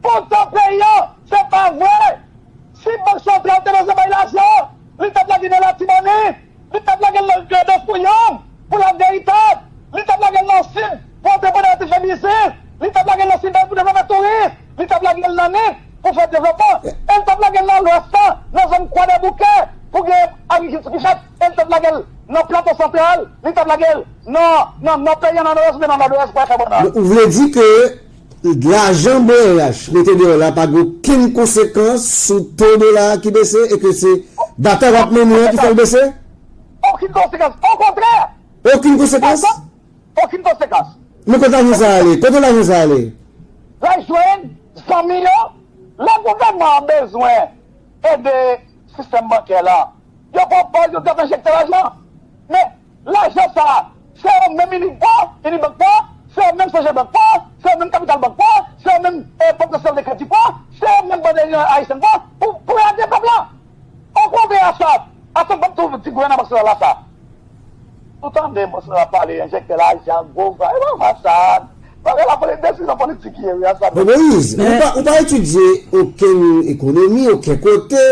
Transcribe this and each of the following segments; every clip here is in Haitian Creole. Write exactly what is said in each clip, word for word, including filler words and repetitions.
Kontan peyi an, se pa vre. Si Bank Santral te bezwen bay lajan, li t ap lage nan Latibonit, li t ap lage l nan Grandans pou Yonm, pou La Veritab, li t ap lage l nan Sid pou antreprenan te fè biznis, li t ap lage l nan Sid pou devlope touris, li t ap lage l nan Nip pou fè devlopman, e li t ap lage l nan Lwès la, nan zòn Kwadèboukè, pou gen agrikilti ki fèt, e li t ap lage l nan Plato Santral, li t ap lage l nan, nan, nan peyi an, nan Nòdwès oubyen nan Nòdwès pou al fè bannann. Donk, ou vle di ke lajan B R H mete deyò la pa gen okenn konsekans sou to dola a ki bese e ke se batay w ap mennen an ki fè l bese? Okenn konsekans. Okontrè! Okenn konsekans? Okenn konsekans. Men kote lajan sa ale? Kote lajan sa ale? L al jwenn zanmi yo. Lè gouvènman an bezwen ede sistèm bankè la, yo pran pòz yo t ap enjekte lajan. Men lajan sa a, se yo menm Unibank pran, Unibank pran, se yo menm Sogebank pran, se yo menm Kapital Bank pran, se yo menm eh, Bank Nasyonal de Kredi pran, se yo menm Bank Ayisyen pran pou, pou ede pèp la. Okontrè, Asad, Asad p ap tou di gouvènman Bank Santral la sa. Ou tande Bank Santral ap pale, enjektè lajan, gwo va, e pa Asad. Bagay la pale desizyon politik ye, wi, Asad. Bon, Moïse, ou pa, ou pa etidye okenn ekonomi, okenn kote,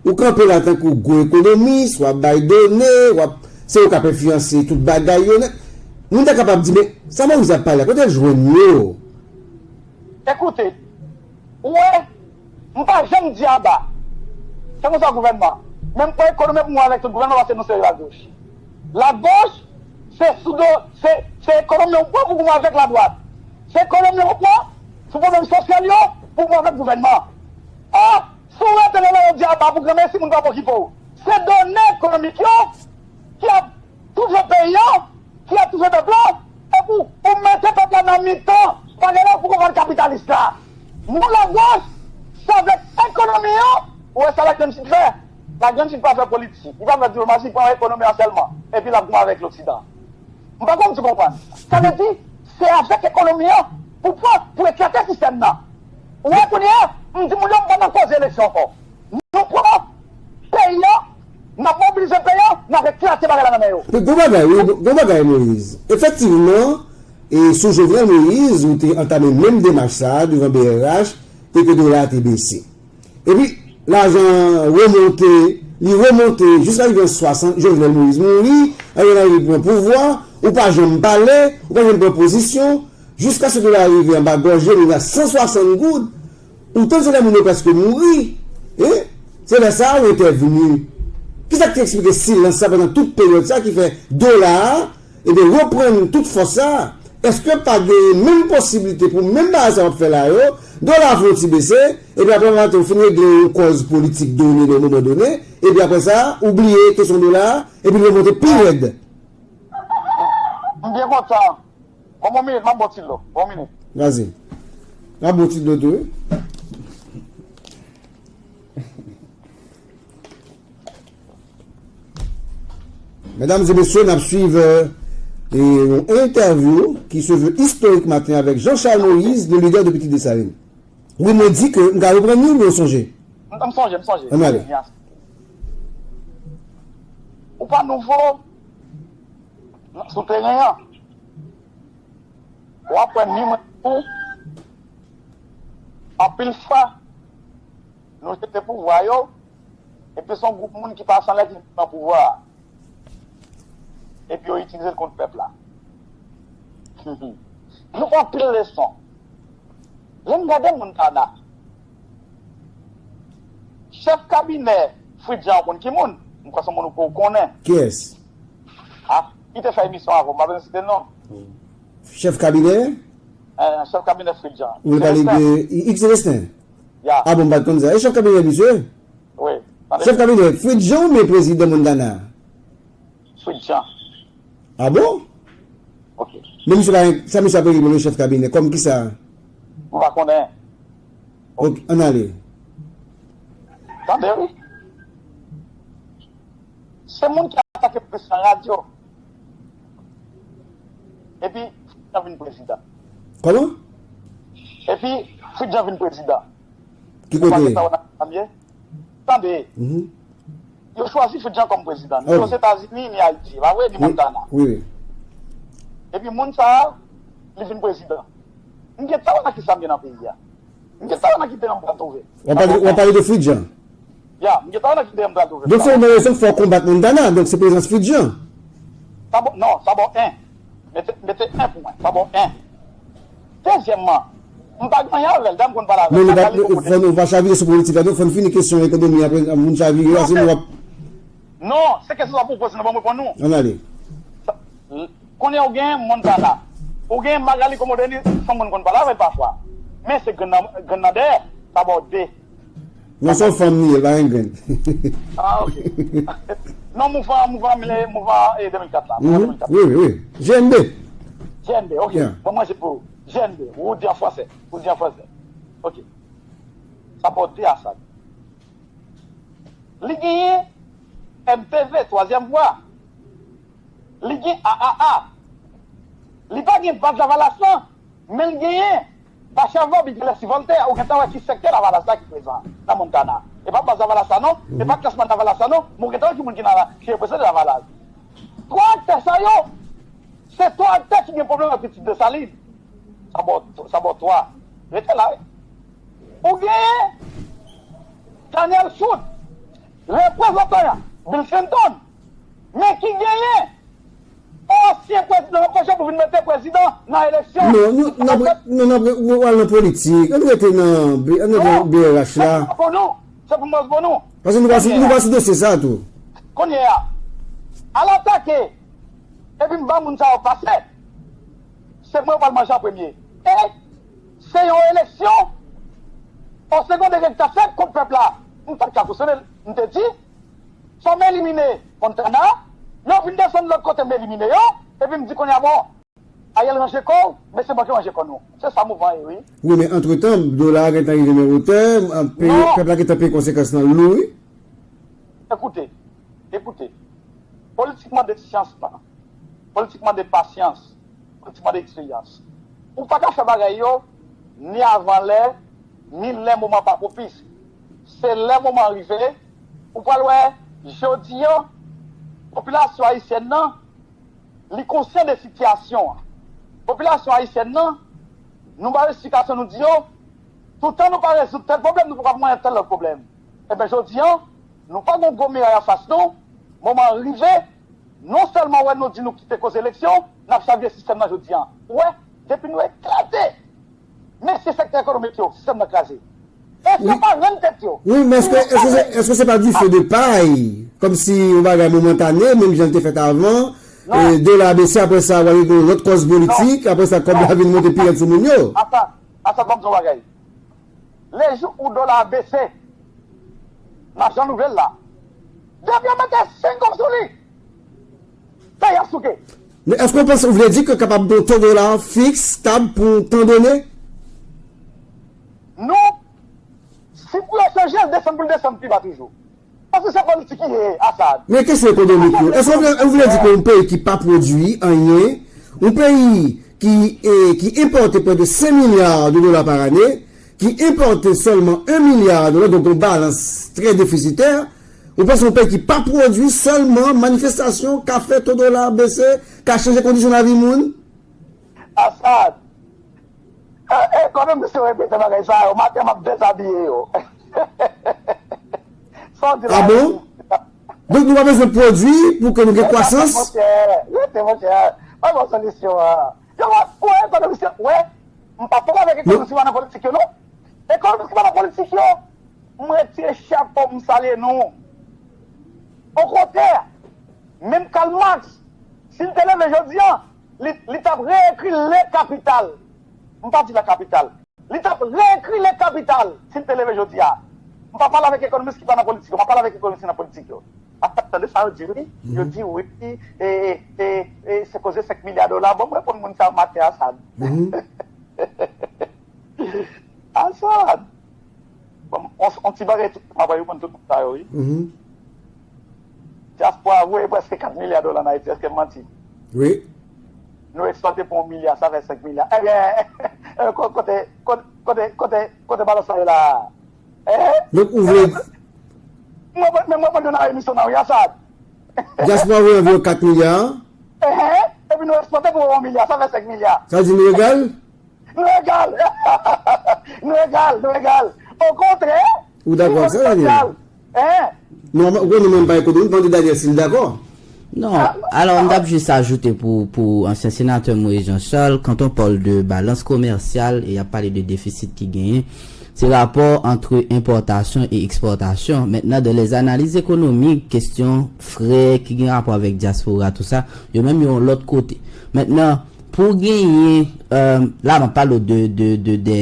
ou kanpe la tankou gwo ekonomis, w ap bay done, w ap, se ou k ap enfliyanse tout bagay yo nèt. Moun ta kapab di, men, sa Moïse ap pale a, kote l jwenn yo? Ekoute, ou wè, m pa janm di aba. Se konsa gouvènman. Men m pran ekonomi pou m wè avèk tout gouvènman paske nou se lagoch. Lagoch, se sou do, se, se ekonomi ou pran pou w avèk ladwat. Se ekonomi ou pran sou pwoblèm sosyal yo pou w avèk gouvènman. A, si w rete nan yo di aba pou granmesi, moun p ap okipe w. Se done ekonomik yo ki ap toufe peyi an, ki ap toufe pèp la, epi ou mete pèp la nan mitan bagay la pou konprann kapitalis la. Nou lagoch, se avèk ekonomi an, ou wè sa Lagrann Sid fè. Lagrann Sid pa fè politik, li pa fè diplomasi, li pran ekonomi an sèlman, epi l ap goumen avèk Loksidan. M pa konn si w konprann. Sa vle di, se avèk ekonomi an pou pran, pou eklate sistèm nan. Ou wè kounye a, m di moun yo, m pa nan koze eleksyon ankò. Nou pran peyi an, n ap mobilize peyi an, n ap eklate bagay la nan men yo. Men gon bagay, wi, gon bagay, Moïse. Efektivman, e sou Jovenel Moïse, ou te antame menm demach sa a devan B R H, e ke dola a te bese. Epi, lajan an remonte, li remonte, jiska rive an swasant, Jovenel Moïse mouri, Ariel Henry pran pouvwa, ou pa janm pale, ou pa janm pran pozisyon, jiskaske dola a rive anba gòje, li a san swasant goud, ou tann se lè moun yo prèske mouri, en? Se lè sa a ou entèvini. Kisa k te eksplike silans sa pandan tout peryòd sa ki fè dola a, ebyen, reprann tout fòs sa a? Èske pa genyen menm posiblite pou menm bagay sa w ap fè la yo, dola a fè yon ti bese, epi apre maten ou fin regle yon kòz politik done nan yon moman done, epi apre sa, ou bliye kesyon dola a, epi l remonte pi rèd? M byen kontan. Bon, bon minit, m ap bon ti dlo. Bon minit. Vas-y. M ap bon ti dlo tou, wi. Medam e mesye, n ap swiv, euh, e yon entèvyou ki se veut historique maten avèk Jean Charles Moïse, le leader de Petite Dessalines. Wi, mwen di ke m ka reprann li, mwen sonje. M, m sonje, m sonje. Ann ale. Ou pa nouvo sou teren an. W ap wè ni mwen tou. Anpil fwa, nou jete pouvwa yo, epi se yon gwoup moun ki pase anlè ki vin pran pouvwa a. Epi yo itilize l kont pèp la. Nou pran anpil leson. Lè n gade Montana, chèf kabinè Fritz Jean, ou konn ki moun? M kwè se moun ou konnen. Kiyès? A, ki te fè emisyon avè w, m pa bezwen site non. Chèf kabinè? Eh, chèf kabinè Fritz Jean. Ou vle pale de X Célestin? Ya. A bon, m pa t konn sa. E chèf kabinè misye? Wi. Chèf kabinè Fritz Jean oubyen prezidan Montana? Fritz Jean. A bon? Ok. Men misye pa, sa misye ap rele moun yo chèf kabinè, kòm kisa? M pa konnen. Ok, ann ale. Tande, wi. Se moun ki atake pres nan radyo. Epi, Fritz Jean vin prezidan. Kòman? Epi, Fritz Jean vin prezidan. Ki kote? Tande. Yo chwazi Fritz Jean kòm prezidan. Ni Ozetazini, ni Ayiti. Pa vre, ni Montana. Wi, wi. Epi, moun sa a, li vin prezidan. M gen tan wè nan kisa m ye nan peyi a. M gen talan nan ki peyi m pral twouve. W ap pale, w ap pale de Fridjan. Ya, m gen talan nan ki peyi m pral twouve. Donk, se yon rezon fò konbat Montana. Donk, se prezans Fridjan. Sa bon, non, sa bon, en. Mete, mete en pou mwen. Sa bon, en. Dezyèmman, m pa gen anyen avè l, dam konn pale avè l. Men nou pa, fò nou pa chavire sou politik la, non, fò n fini kesyon ekonomi, apre, moun chavire, la, se nou ap. Non, se kesyon sa pou w poze, non, ban m reponn ou. Ann ale. Kounye a ou gen Montana. Ou gen Magali Komodeni, se yon moun konn pale avè l pafwa. Men se grenn nan, grenn nan dèyè, sa ba w de. Non, se yon fanm li ye, l pa gen grenn. Ah, ok. Non, mouvan, mouvan, mouvan, e, de mil kat la. Mouvan de mil kat. Wi, wi, wi. G N B. G N B, ok. Bon, mwen se pou G N B. Ou di an fransè. Ou di an fransè. Ok. Sa ba w de Assad. Li genyen M P V, twazyèm vwa. Li gen A A A. Li pa gen baz Lavalas lan, men li genyen Bachavob, li gen Lèsi Vòltè, ou gentan wè ki sektè Lavalas la ki prezan nan Montana. E pa baz Lavalas la non, e pa klasman Lavalas la non, men ou gentan wè ki moun ki nan la, ki reprezante Lavalas. Twa aktè sa yo, se twa aktè ki gen pwoblèm ak pitit Desalin. Sa ba w, sa ba w twa. Rete la, wi. Ou genyen Daniel Foot, reprezantan Bill Clinton, men ki genyen ansyen prezidan ranpòche pou vin mete prezidan nan eleksyon. Non, nou, n ap re-, non, n ap re-, w al nan politik. Ann rete nan, ann rete nan B R H la. Se pou nou, se pou nou, pou nou. Paske nou pa sou, nou pa sou dosye sa tou. Kounye a, al atake, epi m ba moun sa yo pase, se mwen yo pral manje an premye. E se yon eleksyon o segond degré ki t ap fèt kont pèp la. M pa t ka fonksyone, m te di, fò m elimine Montana, yo vin desann lòt kote m elimine yo, epi m di kounye a bon, Ariel ranje kò w, mesye bank yo ranje kò nou. Se sa mouvman ye, wi. Wi, men antretan, dola a gentan rive men wotè, an, peye, pèp la gentan peye konsekans lan lou, wi. Ekoute, ekoute. Politik mande syans la. Politik mande pasyans. Politik mande eksperyans. Ou pa ka fè bagay yo ni avan lè, ni lè moman pa pwopis. Se lè moman an rive, ou pral wè, jodi an, popilasyon ayisyèn nan, li konsyan de sitiyasyon an. Popilasyon ayisyèn nan, nou ba yo esplikasyon, nou di yo, toutan nou pa rezoud tèl pwoblèm, nou poko ap manyen tèl lòt pwoblèm. Ebyen, jodi an, nou pa gen yon gwo miray anfas nou, moman an rive, non sèlman wè nou di nou kite koze eleksyon, n ap chavire sistèm nan jodi an. Ou wè, depi nou eklate, mesye sektè ekonomik yo, sistèm nan kraze. E se pa rann tèt yo. Wi, men èske, èske se, èske se pa du feu de paille? Kòmsi yon bagay momantane, menm jan l te fèt avan, e, dola a bese, apre sa, w al gen yon lòt kòz politik, apre sa, kòb la vin monte pi rèd sou moun yo. Asad, Asad, ban m di w yon bagay. Lejou ou dola a bese, nan jan nouvèl la, depi yo mete senk goud sou li, peyi ap souke. Men èske w panse, ou vle di ke kapab gen to dola fiks, stab pou tan done? Non. Si pou yo chanje l, desann pou l desann pi ba toujou. Paske se politik ki ye, Asad. Men kesyon ekonomik yo, èske w vle, w vle di ke yon peyi ki pa pwodui anyen, yon peyi ki, e, ki enpòte près de cinq milliards de dollars par année, ki enpòte sèlman un milliard de dollars, donk yon balans trè defisitè, ou panse yon peyi ki pa pwodui sèlman manifestasyon ka fè to dola bese, ka chanje kondisyon lavi moun? Asad, e, ekonomis yo repete bagay sa yo, maten m ap dezabiye yo. Sa w di la? Ah bon? Donk nou pa bezwen pwodui pou ke nou gen kwasans? Monchè, rete, monchè. Pa bon solisyon an. Yo, wè, ekonomis yo, wè, m pa pale avèk ekonomis ki pa nan politik yo, non. Ekonomis ki pa nan politik yo, m retire chapo m, m salye nou. Okontrè, menm Karl Marx, si l te leve jodi an, li, li t ap reekri Le Capital. M pa di La Capitale. Li t ap reekri Le Capital si l te leve jodi a. M pa pale avèk ekonomis ki pa nan politik yo, m pa pale avèk ekonomis ki nan politik yo. Ap tande sa yo di, wi. Yo di, wi, e, e, e, e, se koze senk milya dola. Bon, m reponn moun sa yo maten, Asad. Asad! Bon, on, on ti bagay tou, m ap reponn tout moun sa yo, wi. Dyaspora voye prèske kat milya dola ann Ayiti, èske m manti? Wi. Nou ekspòte pou yon milya, sa fè senk milya. Ebyen, ko-, kote, kote, kote, kote, kote balans sa ye la? Eh? Donk, ou vle di. Mwen, mwen, mwen, mwen, mwen nan emisyon nan, wi, Asad. Dyaspora voye anviwon kat milya. Eh, epi nou ekspòte pou yon milya, sa fè senk milya. Sa di nou egal? Nou egal. Nou egal, nou egal. Okontrè, Ou dakò ak sa, Daniel? Hein? Non, ou konnen mwen pa ekonomi, mande Daniel si l dakò. Non, alò m t ap jis ajoute pou, pou ansyen senatè Moïse Jean Charles, quand on parle de balance commerciale, e y ap pale de defisit ki genyen, se rapò antre enpòtasyon e ekspòtasyon. Mentnan, dans les analyses économiques, kesyon frè ki gen rapò avèk dyaspora, tou sa, yo menm yo yon lòt kote. Mentnan, pou genyen, euh, la m ap pale de, de, de, de,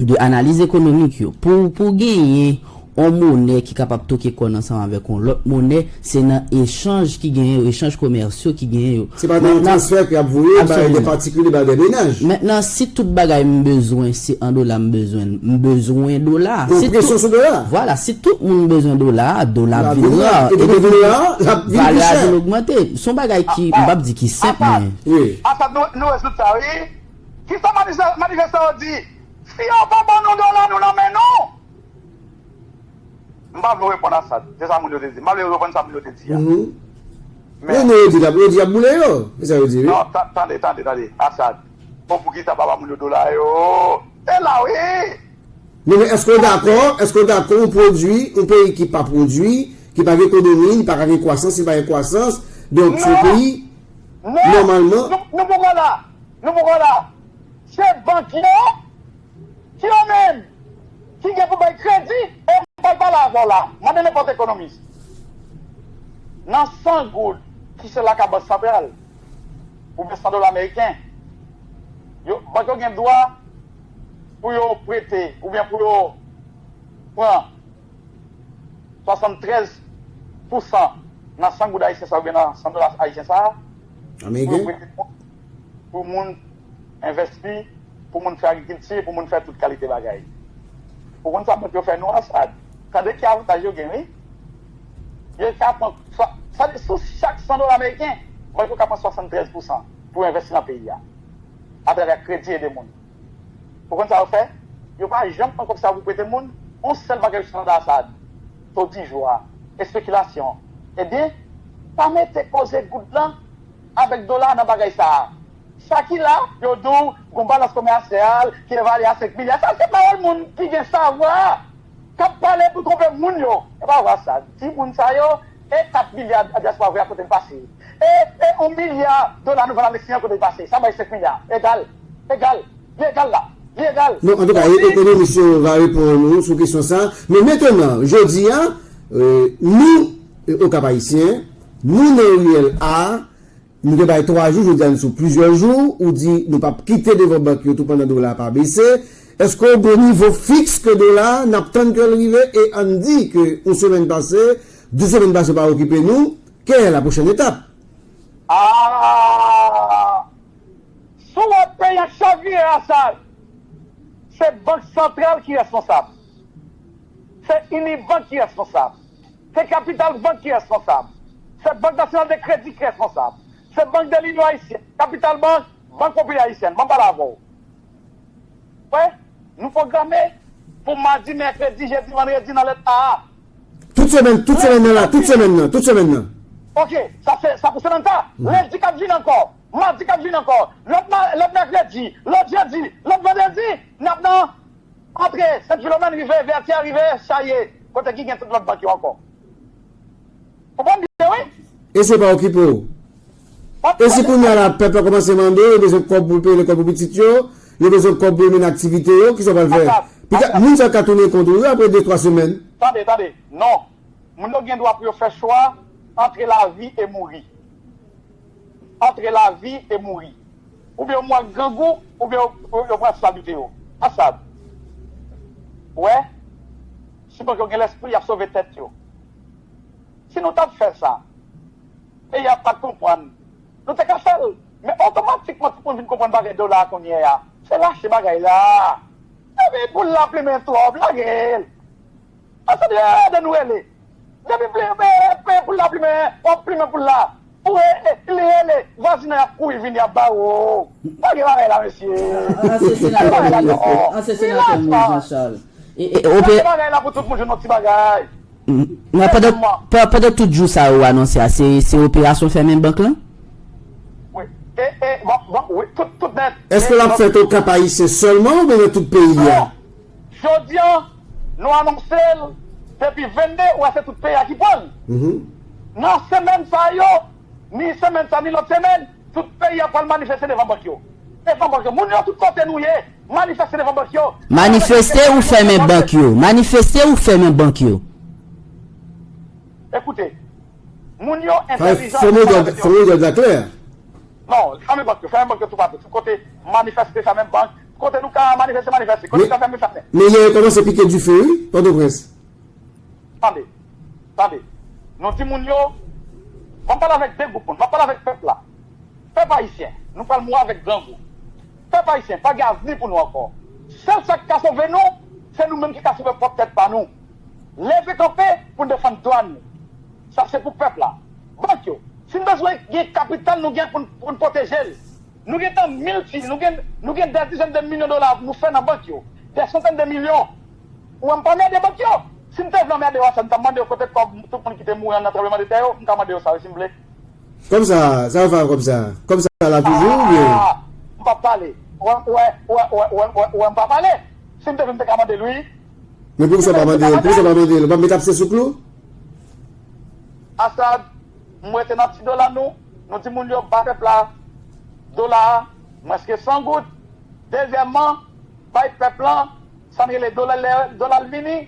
de analiz ekonomik yo. Pou, pou genyen yon monè ki kapab toke kò n ansanm avèk yon lòt monè, se nan echanj ki genyen yo, echanj komèsyal ki genyen yo. Se pa nan yon transfè ki ap voye bay de patikilye, bay de menaj. Mentnan, si tout bagay m bezwen, se an dola m bezwen, m bezwen dola. Gon presyon sou dola. Vwala, si tout moun bezwen dola, dola ap vin ra. E depi dola, l ap vin pi chè. Vin ogmante. Se yon bagay ki, m p ap di ki senp, men. Wi. Asad, nou, nou rezoud sa, wi. Kisa manifestè yo di? Si yo pa ban nou dola nou nan men nou. M pa vle reponn Asad. Se sa moun yo te di. M pa vle reponn sa moun yo te di a. Wi, non, yo di l ap, yo di y ap boule yo. Se sa yo di, wi. Non, tande, tande, tande. Asad. Bon, poukisa pa ba moun yo dola yo? E la, wi. Non, men èske w dakò, èske w dakò yon pwodui, yon peyi ki pa pwodui, ki pa gen ekonomi, li pa ka gen kwasans, li pa gen kwasans, donk se yon peyi, nòmalman. Nou poko la. Nou poko la. Se bank yo ki yo menm ki gen pou bay kredi, e m pral pale avè w la. Mande nenpòt ekonomis. Nan san goud ki se la ka bank santral, oubyen san dola ameriken, yo, bank yo gen dwa pou yo prete, oubyen pou yo pran swasanntrèz pousan nan san goud ayisyen sa oubyen nan san dola ayisyen sa, pou yo prete pou moun envesti, pou moun fè agrikilti, pou moun fè tout kalite bagay. Ou konn sa bank yo fè nou, Asad? Tande ki avantaj yo gen, wi. Yo ka pran, sa, sa, sou chak san dola ameriken, bank yo ka pran swasanntrèz pousan pou envesti nan peyi a, atravè kredi ede moun. Ou konn sa yo fè? Yo pa janm pran kòb sa pou prete moun. Yon sèl bagay yo chita nan Asad, to di jou a, espekilasyon. Ebyen, pa mete koze goud lan avèk dola nan bagay sa a. Sa ki la, yo di w gon balans komèsyal ki evalye a senk milya. Sa se pawòl moun ki gen savwa k ap pale pou twonpe moun yo. E pa vre sa. Di moun sa yo, e kat milya dyaspora voye a kote l pase? E, e yon milya dola nou vann Aleksi an kote l pase? Sa bay senk milya. Egal. Egal. Li egal la. Li egal. Non, antouka, ekonomis yo va reponn nou sou kesyon sa. Men mentnan, jodi a, nou, Okap Ayisyen, nou nan riyèl A, nou te bay twa jou, jodi a nou sou plizyè jou, ou di nou p ap kite devan bank yo tou pandan dola a pa bese. Èske w gon nivo fiks ke dola a, n ap tann ke l rive, e ann di ke yon semèn pase, de semèn pase pa okipe nou, kèl est la pwochèn etap? Ah! Si w wè peyi a chavire, Asad, se bank santral ki responsab. Se Unibank ki responsab. Se Capital Bank ki responsab. Se Bank Nasyonal de Kredi ki responsab. Se Bank de Linyon Ayisyen, Capital Bank, Bank Popilè Ayisyèn. Ban m pale avè w. Wè, nou pwograme pou madi, mèkredi, jedi, vandredi nan lèt A a. Tout semèn, tout semèn nan la, tout semèn nan, tout semèn nan. Ok, sa se, sa pou semèn sa. Lendi k ap vini ankò, madi k ap vini ankò, lòt ma-, lòt mèkredi, lòt jedi, lòt vandredi, n ap nan antre Sent Filomèn, rive Vètyè, rive Chayè, kote ki gen tout lòt bank yo ankò. Konprann byen, wi? E se pa okipe w. E si kounye a la, pèp la kòmanse mande w, yo bezwen kòb pou peye lekòl pou pitit yo, yo bezwen kòb pou yo mennen aktivite yo, kisa w pral fè? Pita, moun sa ka tounen kont ou, wi, apre de, twa semèn. Tande, tande. Non. Moun yo gen dwa pou yo fè chwa antre lavi e mouri. Antre lavi e mouri. Oubyen yo mouri ak grangou, oubyen yo, yo, yo pran responsabilite yo. Asad. Ou wè? Si bank yo gen lespri, y ap sove tèt yo. Si nou t ap fè sa, peyi a pa t konprann. Nou te ka fè l. Men otomatikman, tout moun vin konprann bagay dola a kounye a. Se lache bagay la. Depi poul la plimen twòp, lage l. Paske de, de nou rele. Depi pli, pe, pe, poul la plimen, w ap plimen poul la. Ou e, e, li rele, vwazin nan y ap kouri vini, y ap ba ou. Pa gen bagay la, mesye. Ansyen senatè Moïse, ansyen senatè Moïse Jean Charles. E, e, ope- Bagay la pou tout moun jwenn yon ti bagay. Men pandan, pa- pandan tout jou sa yo anonse a, se, se operasyon fèmen bank lan? Wi. E, e, bon, bon, wi, tout, tout nèt. Èske l ap fèt Okap Ayisyen sèlman oubyen nan tout peyi a? Jodi a, nou anonse l depi vennde, ou wè se tout peyi a ki pran l. Nan semèn sa yo, ni semèn sa, ni lòt semèn, tout peyi a pral manifeste devan bank yo. Devan bank yo. Moun yo tout kote nou ye, manifeste devan bank yo. Manifeste ou fèmen bank yo. Manifeste ou fèmen bank yo. Ekoute, moun yo entèlijan. Fèmen bank yo. Non, fèmen bank yo, fèmen bank yo toupatou. Tout kote manifeste, fèmen bank. Kote nou ka manifeste, manifeste. Kote nou ka fèmen, fèmen. Men yè yo kòmanse pike dife, wi, Pòtoprens. Tande, tande. Nou di moun yo, m ap pale avèk de gwoup moun, m ap pale avèk pèp la. Pèp ayisyen, nou pral mouri avèk grangou. Pèp ayisyen, pa gen avni pou nou ankò. Sèl sa k ka sove nou, se nou menm ki ka sove pwòp tèt pa nou. Leve kanpe pou n defann dwa nou. Sa se pou pèp la. Bank yo, si n bezwen gen kapital, nou gen pou n, pou n pwoteje l. Nou gentan milti, nou gen, nou gen dè dizèn de milyon dola nou fè nan bank yo, dè santèn de milyon. Ou wè m pa anmède bank yo. Si m te vle anmède yo, sa m t ap mande yo kote kòb tout moun ki te mouri nan tranblemanntè yo, m ka mande yo sa wi si m vle. Kòm sa, sa yo fè kòm sa? Kòm sa la toujou oubyen? Ah, m p ap pale. Ou wè, ou wè, ou wè, ou wè, ou wè, ou wè, ou wè m pa pale. Si m te vle, m te ka mande l wi. Men poukisa w pa mande l? Poukisa w pa mande l? Ou pa met abse sou klou? Asad, m rete nan ti dola nou, nou di moun yo ba pèp la dola a, mwens ke san goud. Dezyèmman, bay pèp lan sa n rele dola lè dola l vini.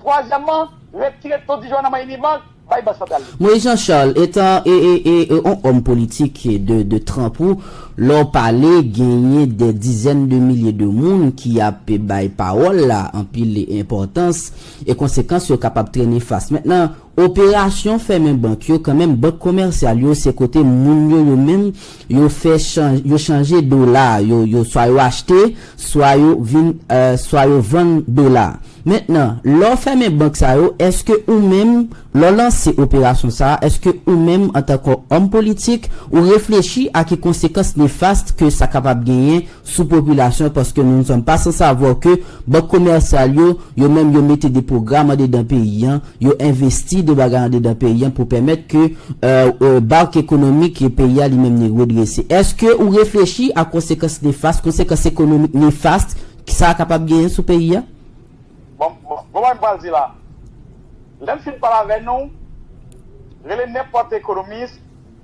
Twazyèmman, retire to dijo nan men Unibank, bay Bank Santral li. Moïse Jean Charles, etan e, e, e, e, on òm politik de, de tranp ou, lè w pale, genyen dè dizèn de milye de moun ki ap bay pawòl la anpil enpòtans e konsekans yo kapab trè nefas. Mentnan, operasyon fèmen bank yo, kanmenm bank komèsyal yo, se kote moun yo, yo menm, yo fè chan-, yo chanje dola, yo, yo swa yo achte, swa yo vin, euh, swa yo vann dola. Mentnan, lè w fèmen bank sa yo, èske ou menm, lè w lanse operasyon sa a, èske ou menm, antanke òm politik, ou reflechi a ki konsekans nefas ke sa kapab genyen sou popilasyon, paske nou ne sommes pas sans savoir ke bank komèsyal yo, yo menm yo mete de pwogram andedan peyi an, yo envesti de bagay andedan peyi an pou pèmèt ke, euh, euh, bark ekonomik peyi a li menm li redrese. Èske ou reflechi a konsekans nefas, konsekans ekonomik nefas sa kapab genyen sou peyi a? Bon, bon, bon, mwen pral di la. Lè m fin pale avè nou, rele nenpòt ekonomis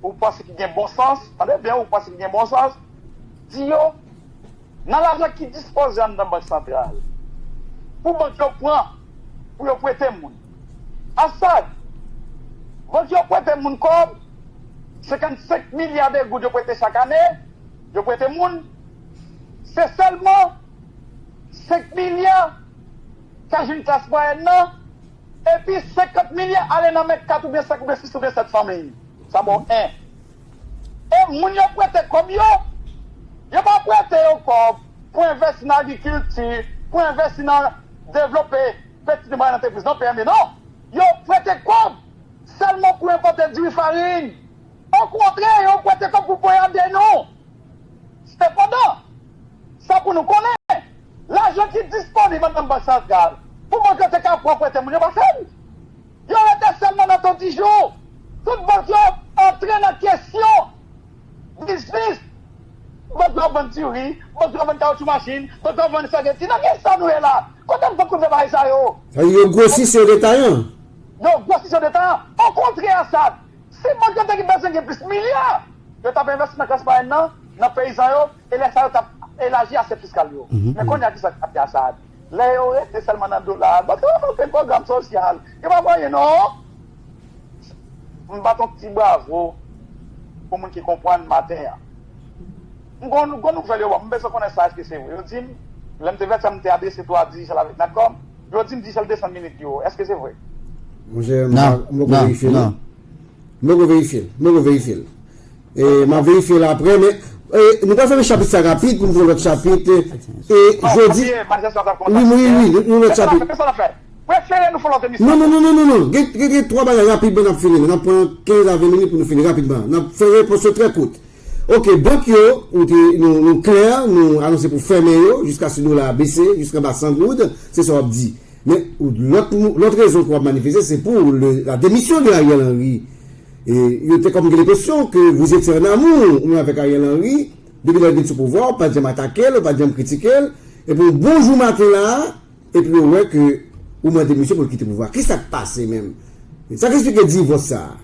ou panse ki gen bon sans, tande byen, ou panse ki gen bon sans, di yo, nan lajan ki dispoze anndan Bank Santral, pou bank yo pran, pou yo prete moun. Asad, bank yo prete moun kòb, senkannsenk milya de goud yo prete chak ane, yo prete moun, se sèlman senk milya ka jwenn klas mwayèn nan, epi senkant milya ale nan men kat oubyen senk oubyen sis oubyen sèt fanmi. Sa ba w en. E moun yo prete kòb yo, yo pa prete yo kòb pou envèsti nan agrikilti, pou envèsti nan devlope peti e mwayèn antrepriz, non, P M E, non. Yo prete kòb sèlman pou enpòte diri, farin. Okontrè, yo prete kòb pou poyade nou. Sepandan, sa pou nou konnen, lajan ki disponib anndan Bank Santral pou bank yo te ka pran prete moun yo pa fè l. Yo rete sèlman nan to di jou. Tout bank yo antre nan kesyon biznis. Bank yo ap vann diri, bank yo ap vann kawotchou machin, bank yo ap vann espageti. Nan kisa nou ye la? Kote bank yo fè bagay sa yo? Sa vle di yo gwosi se yo detayan. Yo gwosi se yo detayan. Okontrè a sa, si bank yo te gen bezwen gen plis milya, yo t ap envèsti nan klas mwayèn nan, nan peyizan yo, e lè sa yo t ap elaji asyèt fiskal yo. Men kounye a kisa k ap pase a sa? Lè yo rete sèlman nan dola, bank yo pa fè okenn pwogram sosyal. Yo pa fè anyen non. M bat yon ti bravo pou moun ki konprann maten an. M gon, gon nouvèl yo ban m, m bezwen konnen sa èske se vre. Yo di m, lè m te vèt sa m te adrese tou a Digicel avèk Natcom, yo di m Digicel desann minit yo. Èske se vre? Monchè, m pa, m poko verifye non. M poko verifye l, m poko verifye l. E, m ap verifye l apre, men, e, nou pral fèmen chapit sa rapid pou n fè lòt chapit. E, jodi, wi, wi, wi, nou lòt chapit. Prefere nou fè lòt emisyon. Non, non, non, non, non, non. Gen, gen, gen twa bagay rapidman n ap fini. N ap pran kenz a ven minit pou nou fini rapidman. N ap fè repons yo trè kout. Ok, bank yo, nou te, nou, nou klè, nou anonse pou fèmen yo, jiska si dola a bese, jiska anba san goud, se sa w ap di. Men, ou, lòt, lòt rezon ke w ap manifeste, se pou le, la démission de Ariel Henry. E yo te kòm gen lenpresyon ke vous étiez en amour, ou menm avèk Ariel Henry, depi lè l vin sou pouvwa, ou pa t janm atake l, ou pa t janm kritike l. Epi yon bon jou maten la a, epi yo wè ke ou mande misye pou l kite pouvwa. Kisa k pase menm? Sa k eksplike divòs sa a?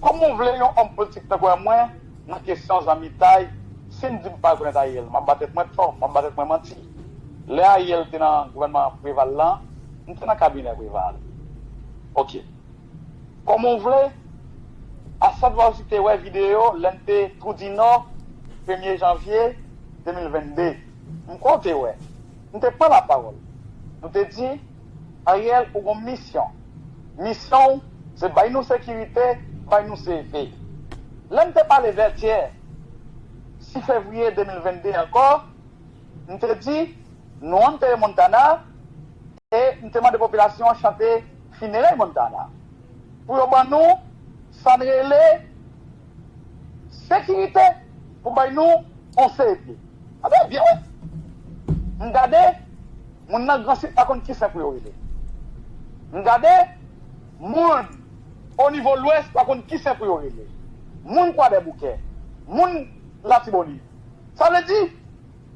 Kòman w vle yon òm politik tankou mwen, nan kesyon zanmitay, si m di m pa rekonèt Ariel, m ap ba tèt mwen tò, m ap ba tèt mwen manti. Lè Ariel te nan gouvènman Preval lan, m te nan kabinè Preval. Ok. Kòman w vle? Asad Walsi te wè videyo lè n te Twou di Nò, premye janvye de mil vennde. M kwè w te wè. M te pran lapawòl. Nou te di, Ariel, ou gon misyon. Misyon w, se bay nou sekirite, bay nou seve. Lè m te pale Vètyè, sis fevriye de mil vennde ankò, m te di, nou antere Montana, e m te mande popilasyon an chante finerèy Montana. Pou yo ban nou, sa n rele sekirite, pou bay nou yon seve. Tande byen, wi. M gade, moun nan Gran Sid pa konn ki sen pou yo rele. M gade, moun o nivo Lwès pa konn ki sen pou yo rele. Moun Kwadèboukè, moun Latibonit. Sa vle di,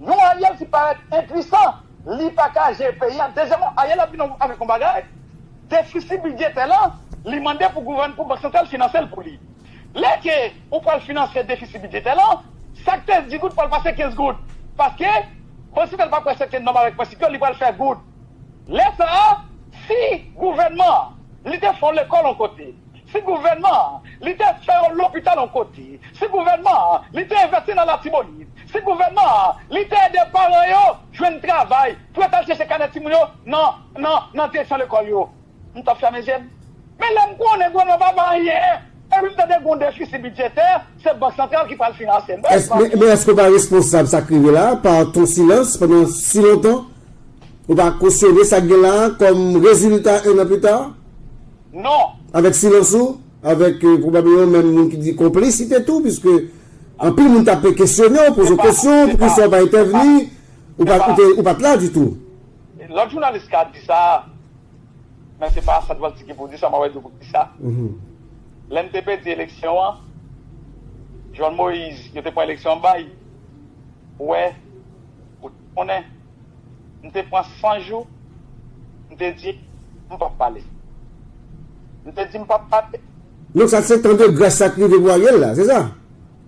yon Ariel ki parèt enpwisan, li pa ka jere peyi a. Dezyèmman, Ariel ap vin avèk yon bagay, defisi bidjetè lan, li mande pou gouvèn, pou Bank Santral finanse l pou li. Lè ke ou pral finanse defisi bidjetè lan, sa k te dis goud pral pase kenz goud. Paske Bank Santral pa p respekte nòm avèk prensip yo, li pral fè goud. Lè sa a, si gouvènman an, li te fè yon lekòl yon kote, si gouvènman an, li te fè yon lopital yon kote, si gouvènman an, li te envesti nan Latibonit, si gouvènman an, li te ede paran yo jwenn travay pou yo t al chèche kanè timoun yo nan, nan, nan direksyon lekòl yo, m t ap fèmen je m. Men lè m konnen gouvènman pa fè anyen, epi m tande gen yon defisi bidjetè, se Bank Santral ki pral finanse l. Èske, men, men èske w pa responsab sa k rive la a, pa ton silans pandan si lontan? Ou pa kosyone sa k gen la a kòm rezilta en an pita? Non. Avèk silans ou, avèk, euh, pwobableman menm moun ki di konplisite tou, piske anpil moun t ap kesyone w, poze w kesyon, poukisa w pa entèvni, ou pa, ou te, ou pa t la ditou. Lòt jounalis ka di sa, men se pa Asad Walti ki pou di sa, m a wè di w pou ki sa. Mhm. Lè m te pèdi eleksyon an, Jovenel Moïse, yo te pran eleksyon an bay, ou wè, ou konnen, m te pran san jou, m te di, m p ap pale. M te di, m p ap pale. Donk sa se tan de gras sa k rive pou Ariel la, se sa?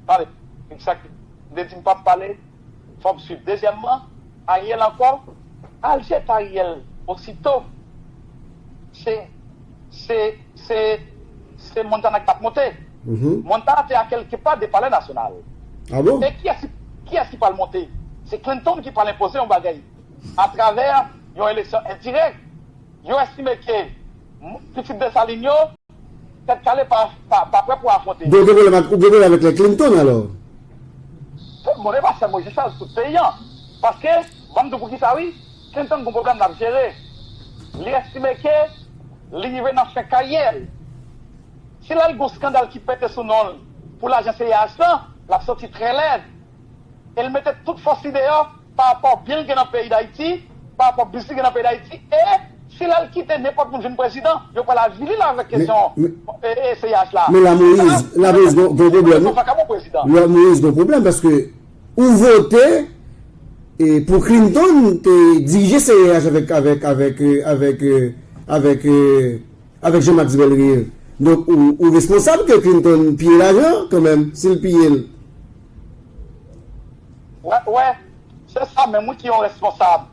Tande, egzakteman. M te di, m p ap pale, fò m swiv. Dezyèmman, Ariel ankò, al jete Ariel osito. Se, se, se, se Montana ki t ap monte. Mhm. Montana te a kèlke pa de Palè Nasyonal. Ah bon? E kiyès, kiyès ki pral monte? Se Clinton ki pral enpoze yon bagay atravè yon eleksyon endirèk. Yo estime ke m-, pitit Desalin yo, Tèt Kale pa, pa, pa prè pou afwonte. Donk, ou gen pwoblèm ak, ou gen pwoblèm avèk lè Clinton, alò? Tout moun, e pa sèl Moïse Charles, tout peyi an. Paske, ban m di w poukisa, wi, Clinton gon pwoblèm l ap jere. Li estime ke li rive nan fen karyè l. Si lè l gon skandal ki pete sou non l pou lajan C I H lan, l ap soti trè lèd. E l mete tout fòs li deyò pa rapò byen l gen nan peyi Dayiti, pa rapò biznis li gen nan peyi Dayiti, e si lè l kite nenpòt moun vin prezidan, yo pral avili l avèk kesyon, e, e, C I H la. Men la Moïse, la Moïse gon, gon pwoblèm, wi. Sa pa ka bon prezidan. La Moïse gon pwoblèm paske ou vote, e, pou Clinton te dirije C I H avèk, avèk, avèk, e, avèk, e, avèk, e, avèk Jean-Max Bellerive. Donk, ou, ou responsab ke Clinton piye lajan kanmenm, si l piye l. Wè, wè, se sa menm, wi, ki yon responsab.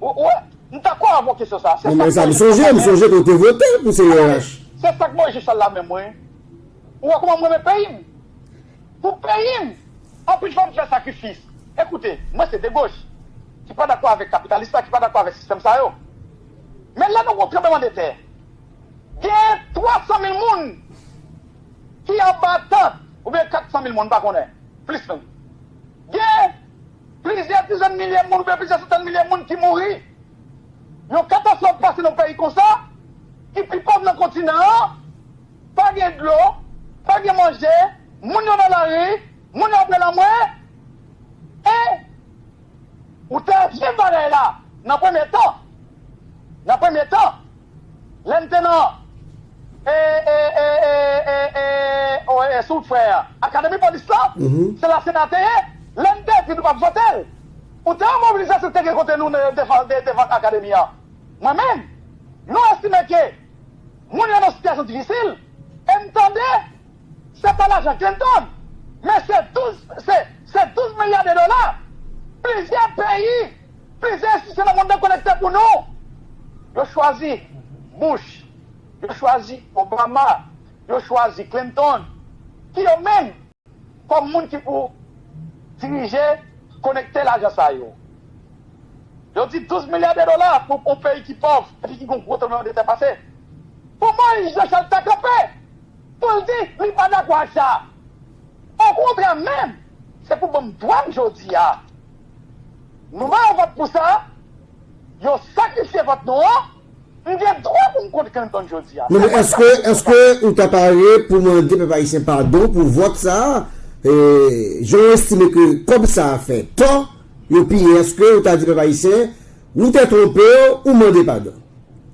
Ou, ou wè, m ta kwè avè w kesyon sa. Se sa, men sa, m sonje, m sonje ke w te vote pou C I H. Se sa k Moïse Charles la menm, wi. Ou wè kòman m renmen peyi m? Pou peyi m, anpil fwa m fè sakrifis. Ekoute, mwen se de goch, ki pa dakò avèk kapitalis la, ki pa dakò avèk sistèm sa yo. Men lè nou gon tranblemanntè, gen twa san mil moun ki anba tant, oubyen kat san mil moun, m pa konnen, plis menm. Gen plizyè dizèn milye moun, oubyen plizyè santèn milye moun ki mouri. Yon katastwòf pase nan peyi konsa, ki pi pòv nan kontinan an, pa gen dlo, pa gen manje, moun yo nan lari, moun yo ap rele anmwe, e ou te viv bagay la nan premye tan. Nan premye tan, lè n te nan, e, e, e, e, e, e, o, e, si w frè, Akademi Polis la, mhm, se la Sena te ye, lè n te di nou p ap vote l. Ou te wè mobilizasyon ki te gen kote nou devan, de- devan akademi an. Mwen menm, nou estime ke moun yo nan sitiyasyon difisil, e m tande se pa lajan Clinton, men se douz, se, se douz milya de dola. Plizyè peyi, plizyè enstitisyon nan mond nan konekte pou nou. Yo chwazi Bush, yo chwazi Obama, yo chwazi Clinton, ki yo menm kòm moun ki pou dirije, konekte lajan sa yo. Yo di douz milya de dola pou yon peyi ki pòv epi ki gen yon gwo tranblemanntè pase. Pou Moyiz Jan Chal ta kanpe, pou l di li pa dakò ak sa. Okontrè menm, se pou ban m dwa m jodi a. Nou ba yo vòt pou sa, yo sakrifye vòt nou an, m gen dwa pou m kont Clinton jodi a. Non, men èske, èske ou ta pare pou mande pèp ayisyen padon pou vòt sa a? E, jan w estime ke kòb sa a fè tò, yo piye, èske ou ta di pèp ayisyen, ou te twonpe w, ou mande padon?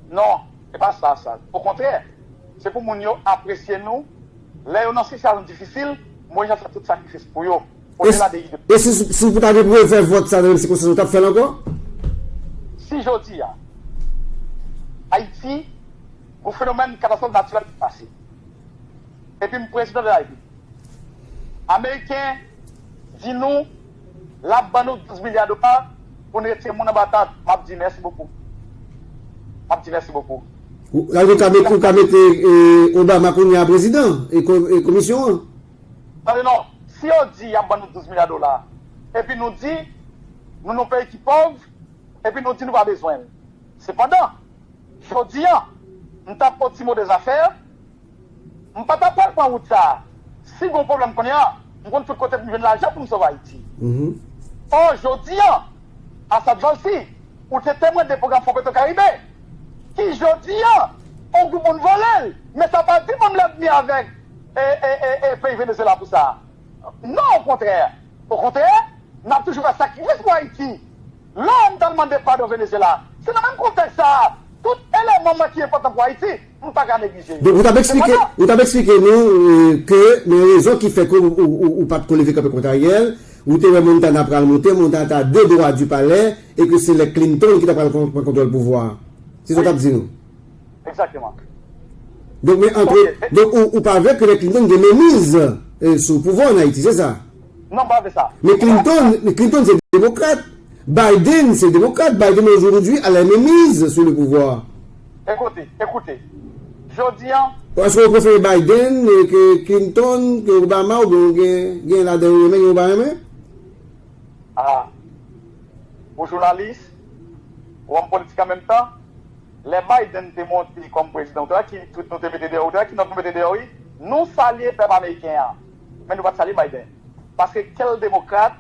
Non, se pa sa, sa. Okontrè, se pou moun yo apresye nou. Lè yo nan sitiyasyon difisil, Moyiz Jan fè tout sakrifis pou yo. E si, e si, si w ta gen pou refè vòt sa nan menm sikonstans, ou t ap fè l ankò? Si jodi a, Ayiti, yon fenomèn katastwòf natirèl ki pase, epi m prezidan de la Repiblik, Ameriken di nou l ap ban nou douz milya dola pou n retire moun anba tant, m ap di mèsi bokou. M ap di mèsi bokou. Ou, la, ou ka mete, ou ka mete, e, Obama kounye a prezidan e ko- e komisyon an. Tande non, si yo di y ap ban nou douz milya dola, epi nou di nou nan yon peyi ki pòv, epi nou di nou pa bezwen l. Sepandan, jodi a, m t ap fè yon ti mo de zafè, m pa t ap pral pran wout sa a. Si gen yon pwoblèm kounye a, m konn tout kote pou m jwenn lajan pou m sove Ayiti. Ò, jodi a, Assad Valcy, ou te temwen de pwogram Fon Petro Caribe, ki jodi a, yon gwoup moun vole l, men sa pa di moun lènmi avèk e, e, e, e peyi Venezuela pou sa. Non, okontrè. Okontrè, n ap toujou fè sakrifis pou Ayiti. Lè m t al mande padon Venezuela, se nan menm kontèks sa a, tout eleman mwen ki enpòtan pou Ayiti, m pa ka neglije yo. Donk, ou t ap eksplike, sepandan, ou t ap eksplike nou, e, ke nan rezon ki fè ke ou, ou, ou, ou pa t ko leve kanpe kont Ariel, ou te wè Montana pral monte, Montana ta de dwa di palè, e ke se lè Clinton ki ta pral kon- pran kontwòl pouvwa a. Se sa w t ap di nou. Egzakteman. Donk, men antre, donk, ou, ou pa vle ke lè Clinton gen menmiz, e, sou pouvwa an Ayiti, se sa? Non, m pa vle sa. Men Clinton, men Clinton se demokrat. Biden se demokrat. Biden aujourd'hui a la mainmise sur le pouvoir. Ekoute, ekoute. Jodi a. Èske ou prefere Biden, e, ke Clinton, ke Obama, oubyen ou gen, gen ladan yo renmen, gen ou pa renmen? A, pou jounalis, pou òm politik an menm tan, lè Biden te monte kòm prezidan, ou te wè ki tweet nou te mete deyò, ou te wè ki nòt nou mete deyò, wi. Nou salye pèp ameriken an, men nou pa t salye Biden. Paske kèl demokrat,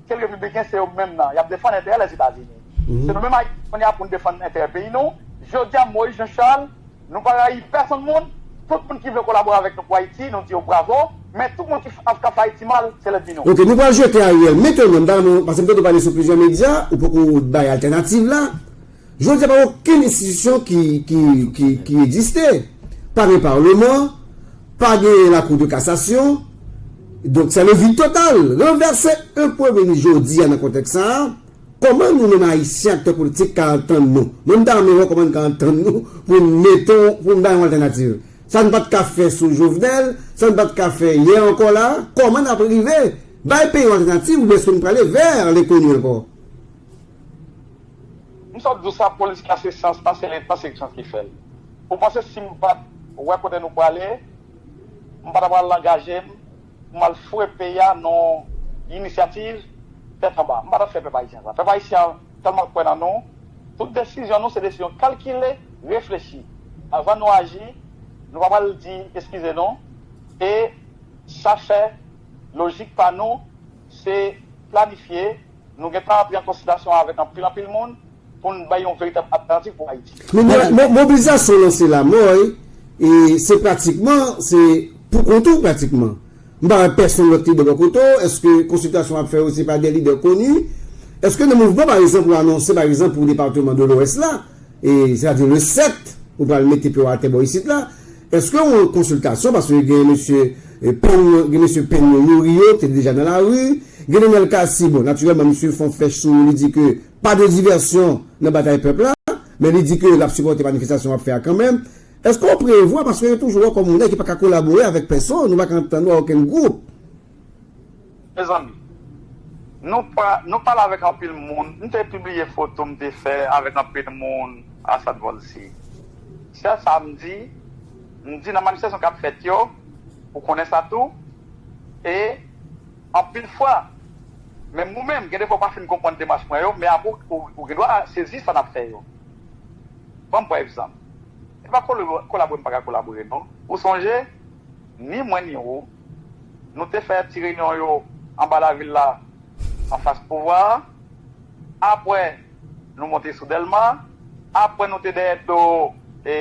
kèl repibliken, se yo menm nan, y ap defann enterè Lèzetazini. Se nou menm Ayisyen kounye a pou n defann enterè peyi nou. Jodi a, Moyiz Jan Chal, nou pa rayi pèsonn moun. Tout moun ki vle kolabore avèk nou pou Ayiti, nou di yo bravo. Men tout moun ki ap ka fè Ayiti mal, se lènmi nou. Ok, nou pral jete Ariel. Mentnan, m ta renmen, paske m tande w pale sou plizyè medya, ou poko bay altènativ la. Jodi a, pa gen okenn enstitisyon ki, ki, ki, ki egziste. Pa gen palman, pa gen lakou de kasasyon. Donk, se le vide total. Ranvèse yon premye minis jodi a nan kontèks sa a. Kòman nou menm Ayisyen, aktè politik, ka antann nou? Mwen, m ta renmen wè kòman n ka antann nou pou n mete, pou n bay yon altènativ. Sa n pa t ka fè sou Jovenel, sa n pa t ka fè yè ankò la, kòman n ap rive bay peyi yon altènativ oubyen èske n prale vè lenkoni ankò? M sot di w sa, politik la se syans, pa se, pa se syans ki fè l. Ou panse si m pa t wè kote nou prale, m pa t ap pral angaje m pou m al foure peyi a nan yon inisyativ tèt anba. M pa t ap fè pèp ayisyen sa. Pèp ayisyen an tèlman kwè nan nou, tout desizyon nou se desizyon kalkile, reflechi. Anvan nou aji, nou pa pral di eskize nou. E sa fè lojik pa nou se planifye, nou gentan antre an konsiltasyon avèk anpil, anpil moun pou n bay yon veritab altènativ pou Ayiti. Men mo- mo- mobilizasyon lanse Lamòy, e se pratikman, se pou kont ou pratikman. M pa wè pèsonn lòt lidè bò kote w. Èske konsiltasyon w ap fè yo se pa de lidè koni? Èske nan mouvman, pa egzanp, ou anonse, pa egzanp, pou depatman de Lwès la, e, sètadi le sèt, ou pral mete pye w atè bò isit la, èske yon konsiltasyon, paske gen mesye, e, Penn, gen mesye Penn yo, Youri yo, ki te deja nan lari, Gen Nenel Cassy, bon, natirèlman, misye fè yon flèch sou ou, li di ke pa de divèsyon nan batay pèp la, men li di ke l ap sipòte manifestasyon w ap fè a kanmenm. Èske w prevwa, paske yo toujou wè w kòm yon nèg ki pa ka kolabore avèk pèsonn, ou pa ka antann ou a okenn gwoup? Mezanmi, nou pa, nou pale avèk anpil moun. M te pibliye foto m te fè avèk anpil moun, Asad Volcy. Sèl sa m di, m di nan manifestasyon k ap fèt yo, ou konnen sa tou, e anpil fwa, menm ou menm, gen de fwa ou pa fin konprann demach mwen yo, men apre ou, ou gen dwa sezi sa n ap fè yo. Ban m pran egzanp. E pa kolabore m pa ka kolabore non. Ou sonje, ni mwen ni ou, nou te fè ti reyinyon yo anba lavil la, anfas pouvwa a. Apre, nou monte sou Dèlma. Apre, nou te dèyè do, e,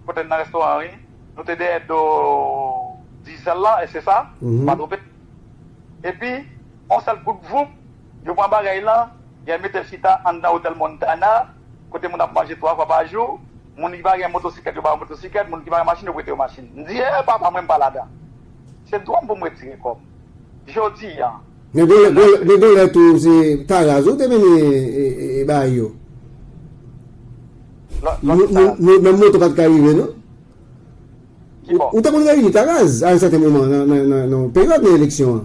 kote nan restoran an, wi. Nou te dèyè do Dizèl la, e se sa? M pa twonpe? Epi, yon sèl kout voup, yo pran bagay lan, y al mete l chita anndan otèl Montana, kote moun ap manje twa fwa pa jou, moun ki pa gen motosiklèt, yo ba yo motosiklèt, moun ki pa gen machin, yo prete yo machin. M di, e papa, mwen m pa ladan. Se dwa m pou m retire kò m. Jodi a. Men gon lè, gon lè, men gon lè tou, se Taraz ou te mennen e, e, e bagay yo. Lòt, lòt Taraz. Menm moto pa t ka rive, non? Ou te konn reyini Taraz a yon sèten moman nan, nan, nan, nan peryòd nan eleksyon an?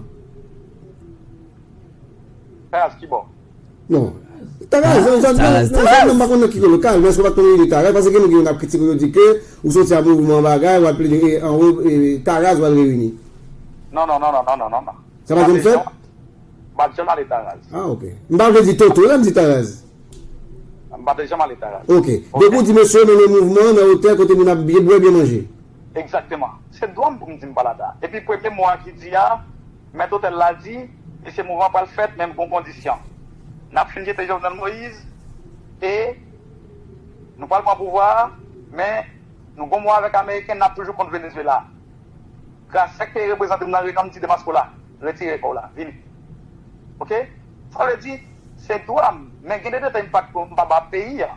Taraz ki bò? Non. Taraz, nan zòn nan, nan zòn nan, m pa konn nan ki lokal, men èske w pa t konn reyini Taraz? Paske gen moun ki konn ap kritike w, yo di ke ou soti a mouvman bagay, w al plede anwo, e, Taraz w al reyini. Non, non, non, non, non, non, non, non. Sa pa janm fèt? M pa t janm ale Taraz. Ah, ok. M pa vle di Toto, lè m di Taraz. M pa t janm ale Taraz. Ok. Depi w di mesye yo mennen mouvman nan otèl kote moun ap byen bwè, byen manje. Egzakteman. Se dwa m pou m di m pa ladan. Epi premye mo a ki di a, mèt otèl la di, mesye mouvman pral fèt, men m gon kondisyon. N ap fin jete Jovenel Moïse, e nou pral pran pouvwa a, men nou gon mo avèk Ameriken, n ap toujou kont Venezuela. Grasè ke reprezante m nan reyinyon, m di Demasko la, retire kò w la, vini. Ok? Sa vle di, se dwa m, men gen de detay m pa t, m pa ba peyi a.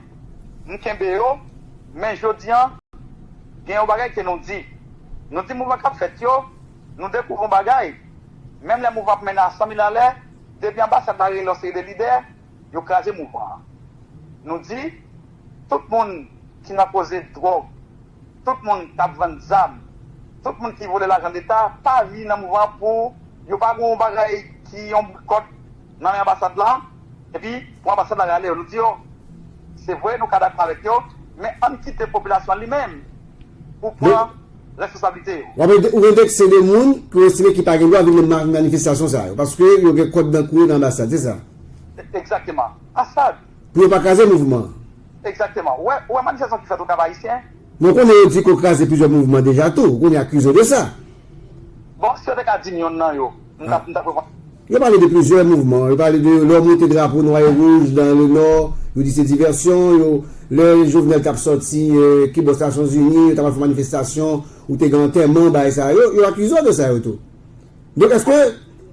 M kenbe yo, men jodi a, gen yon bagay ke nou di. Nou di mouvman k ap fèt yo, nou dekouvri yon bagay. Menm lè mouvman ap mennen a san mil alè, depi anbasad la rele yon seri de lidè, yo kraze mouvman an. Nou di, tout moun ki nan koze dwòg, tout moun k ap vann zam, tout moun ki vole lajan leta, pa vini nan mouvman an pou yo pa gen yon bagay ki yon boikòt nan men anbasad la, epi pou anbasad la rale yo. Nou di yo, se vre, nou ka dakò avèk yo, men ann kite popilasyon an li menm pou pran responsablite yo. W ap endekse de moun ke w estime ki pa gen dwa vin nan manifestasyon sa yo, paske yo gen kòd nan kou yo nan anbasad, se sa? Egzakteman. Asad. Pou yo pa kraze mouvman an. Egzakteman. Ou wè, ou wè manifestasyon ki fèt Okap Ayisyen? Bon, konnen yo di ke w kraze plizyè mouvman deja tou. Ou konnen akize w de sa. Bon, si yo te ka di m yonn nan yo, m t ap, m t ap reponn. Yo pale de plizyè mouvman. Yo pale de lè w monte drapo nwa e wouj nan le nò, yo di se divèsyon. Yo, lè Jovenel t ap sòti, eh, kibòs Nasyonzini, yo t ap al fè manifestasyon, ou te gen antèman, bagay sa yo. Yo akize w de sa yo tou. Donk, èske,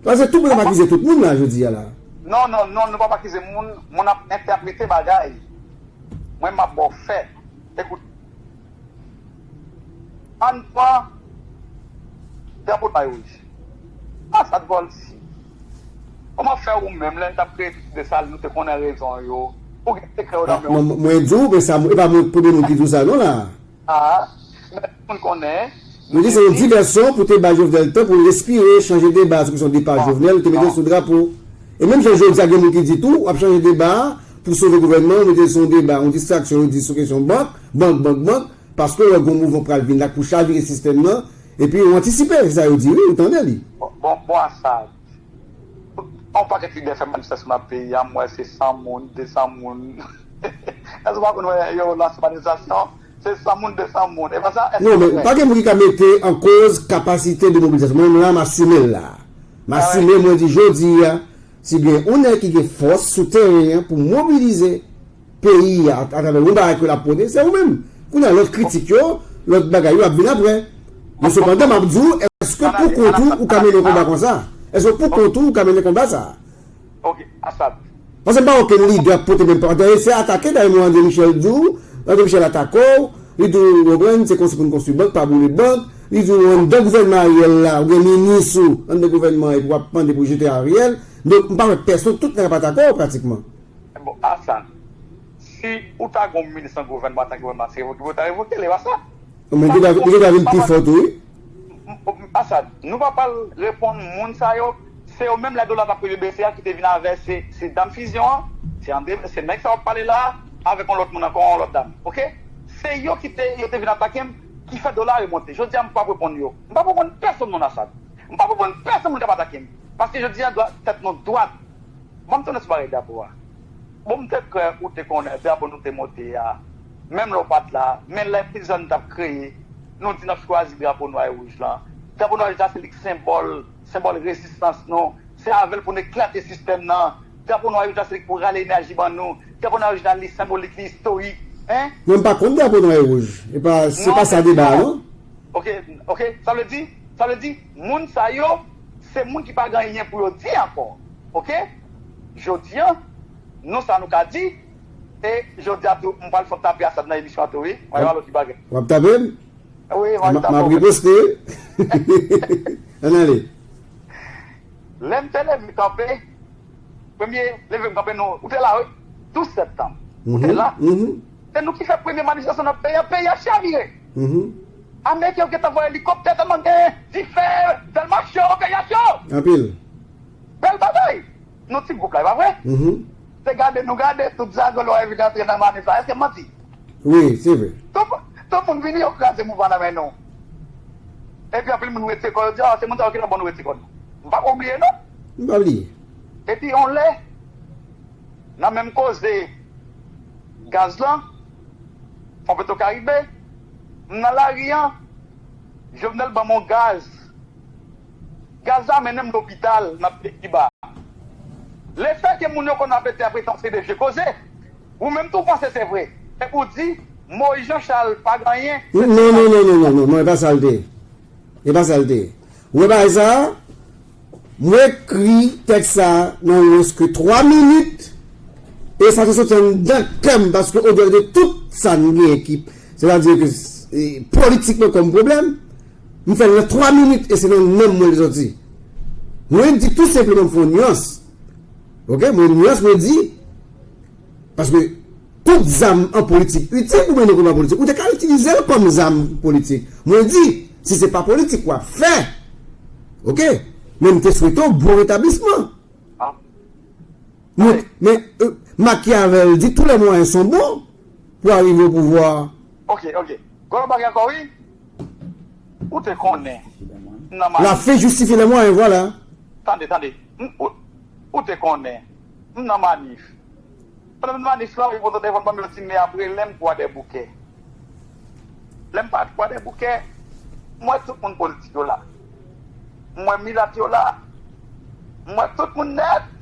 paske tout moun ap akize tout moun la, jodi a la. Non, non, non, nou p ap akize moun, moun ap entèprete bagay. Mwen, m ap ba w fè. Ekoute. Ann pran drapo nwa e wouj. Asad Volcy. Kòman fè ou menm, lè n t ap kreye Distrik de Sali, nou te konnen rezon yo? Ou gen sekrè yo nan men w? Mwen, mwen di w, men sa, e pa mwen premye moun ki di w sa non la. Ah, men tout moun konnen. Nou di se yon divèsyon pou te bay Jovenel tan pou l respire, chanje deba sou kesyon depa Jovenel, ou te mete l sou drapo. E menm jan jodi a gen moun ki di tou, w ap chanje deba a pou sove gouvènman, ou mete l sou yon deba, yon distraksyon, yo di sou kesyon bank, bank, bank, bank, paske w wè gon mouvman pral vin la k pou chavire sistèm nan, epi w antisipe, se sa yo di, wi, ou tande li. Bon, bon, bon, Asad. Yon pakèt lidè fè manifestasyon nan peyi a, m wè se san moun, de san moun. Èske w pa konn wè yo lanse manifestasyon? Se san moun, de san moun. E pa sa, èske... Non, men pa gen moun ki ka mete an koz kapasite de mobilizasyon. Mwen menm la, m asime l la. M asime, mwen di jodi a, si gen yon nèg ki gen fòs sou teren an pou mobilize peyi a atravè yon bagay ke l ap pwone, se ou menm. Kounye a, lòt kritik yo, lòt bagay yo ap vin apre. Men sepandan, m ap di w, èske pou kont ou, ou ka mennen yon konba konsa? Èske pou kont ou, ou ka mennen konba sa? Ok, Asad. Paske m pa wè okenn lidè ap pote menm pa. Dayè, se atake, dayè, mwen, André Michel di w, André Michel atake w, li di w, ou konprann, se konsi pou n konstwi bank, pa boule bank, Li di w anndan gouvènman Ariel la, ou gen minis ou anndan gouvènman epi w ap mande pou jete Ariel. Donk, m pa wè pèsonn, tout nèg ap atake w pratikman. Bon, Assad, si ou ta gen yon minis nan gouvènman, antan ke gouvènman, se revoke, ou ta revoke l, e pa sa. Men li gentan vin pi fò tou, wi. Assad, nou pa pral reponn moun sa yo. Se yo menm lè dola t ap rive bese a ki te vin avè se, se dam Fusion an. Se André, se nèg sa w ap pale la a, avèk yon lòt moun ankò, yon lòt dam. Oke? Se yo ki te, yo te vin atake m, ki fè dola a remonte. Jodi a, m p ap reponn yo. M p ap reponn pèsonn moun Assad. M p ap reponn pèsonn moun k ap atake m. Paske jodi a, dwa, tèt nou dwat. Ban m tounen sou bagay drapo a. Bon, m te kwè ou te konnen drapo nou te monte a. Menm lè w pa t la, men lè prizon nou t ap kreye, nou di n ap chwazi drapo nwa e wouj lan. Drapo nwa e wouj la, se li k senbòl, senbòl rezistans nou. Se avè l pou n eklate sistèm nan. Drapo nwa e wouj la, se li k pou rale enèji ban nou. Drapo nwa e wouj la, li senbolik, li istorik. Hein? Mwen, m pa kont drapo nwa e wouj. E pa, se pa sa deba a, non? Oke, oke, sa vle di, sa vle di, moun sa yo, se moun ki pa gen anyen pou yo di ankò. Oke? Jodi a, nou sa nou ka di, e jodi a tou, m pral fè tape Assad nan emisyon an tou, wi. Mwen, alò ki bagay. W ap tape m? Wi, mwen, m ap riposte. Ann ale. Lè m te leve kanpe, premye leve m kanpe nou, ou te la, wi. Douz septanm, ou te la. Se nou ki fè premye manifestasyon nan peyi a, peyi a chavire. Ameriken yo gentan voye elikoptè tèlman gen dife, tèlman cho, peyi a cho. Anpil. Bèl bagay. Nou ti gwoup la, e pa vre? Se gade nou gade, tout zago lò vin antre nan manif la. Èske m manti? Wi, se vre. Tout, tout moun vini, yo kraze mouvman nan men nou. Epi anpil moun retire kò yo, di, "Ah, se moun sa yo ki nan bon nou retire kò nou." M pa ka bliye, non. M pa bliye. Epi, yon lè, nan menm koze gaz lan, Fon Petro Caribe, m nan lari an, Jovenel ban m yon gaz. Gaz la mennen m lopital nan peyi Kiba. Lefètke moun yo konn ap mete apretan se de vye koze, ou menm tou w panse se vre. Epi w di, Moïse Jean Charles pa gen anyen. Non, non, non, non, non, non, non, e pa sa l te ye. E pa sa l te ye. Ou wè bagay sa a? Mwen ekri tèks sa a nan mwens ke twa minit. E sa te soti anndan kè m, paske odeyò de tout sa n genyen ki, sètadi ke, e, politik mwen kòm pwoblèm, m fè l nan twa minit e se nan nanm mwen li soti. Mwen di tou senpleman m fè yon nyans. Oke? Mwen nyans mwen di, paske tout zam an politik itil pou mennen konba politik. Ou te ka itilize l kòm zam politik. Mwen di, si se pa politik w ap fè, oke? Men m te swete w bon retablisman. Men, men, euh, Machiavel dit tous les moyens sont bons pour arriver au pouvoir. Ok, ok. Gwo bagay ankò, wi. Ou te konnen. M nan manif. La fin justifie les moyens, voilà. Tande, tande. M, ou, ou te konnen. M nan manif. Pandan m nan manif la, yo pote telefòn ban m, yo di m, men apre lè m Kwadèboukè. Lè m pa t Kwadèboukè, m wè tout moun politik yo la. M wè milat yo la. M wè tout moun nèt.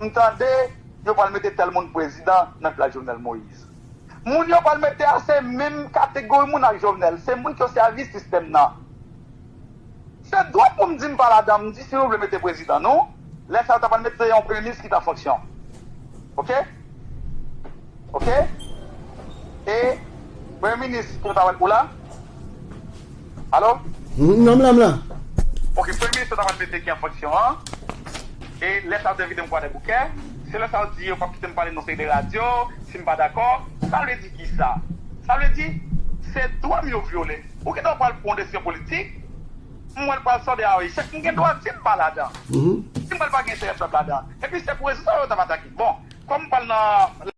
M tande yo pral mete tèl moun prezidan nan plas Jovenel Moïse. Moun yo pral mete a se menm kategori moun ak Jovenel. Se moun ki yo sèvi sistèm nan. Se dwat pou m di m pa ladan. M di si nou vle mete prezidan nou, lè sa yo ta pral mete yon premye minis ki t an fonksyon. Ok? Ok? E premye minis ki yo ta pral pou la? Alo? Non, m la, m la. Ok, premye minis yo ta pral mete ki an fonksyon an. E lè sa yo te envite m Kwadèboukè, se lè sa yo di yo p ap kite m pale nan seri de radyo, si m pa dakò. Sa vle di kisa? Sa vle di, se dwa m yo vyole. Ou gentan pral pran yon desizyon politik, m wè l pral sòde a echèk, m gen dwa di m pa ladan. Si m wè l pa gen enterè pèp ladan. Epi se pou rezon sa yo t ap atake. Bon, kòm m pral nan